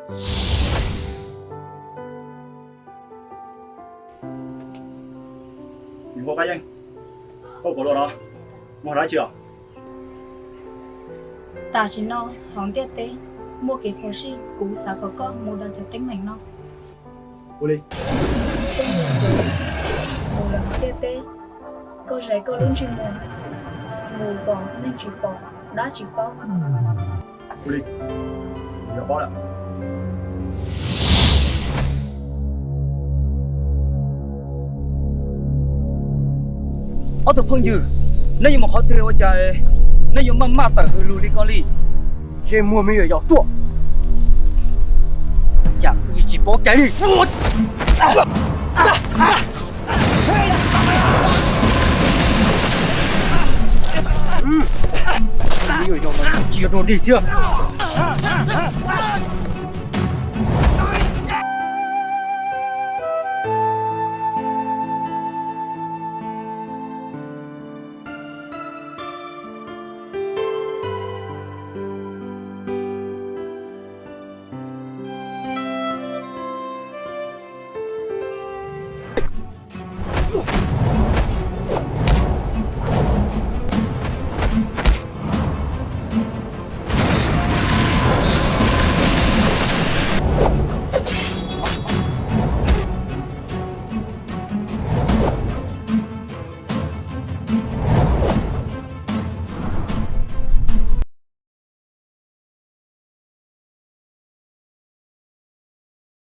Niam hua Kab Yeej, koj puas los no? Muaj dab tsi os? Tam sim no hauv ntiaj teb muaj kev phom sij, kuv xav kom koj mus daws cov teeb meem no. Ua li. Mus lawm hauv ntiaj teb, koj zais koj lub ntsej muag mus kom neeg tsis pom dab tsis paub. Ua li, yog paub lawm. Ob tug phooj ywg, neb yuav mus qhov twg ua cas neb yuav maj maj tawm hws lug li ko li? Ntsej muag me nyuam yaus ruam, cas yeej tsis pov kev li. Me nyuam yaus no tsis yog dog dig thiab.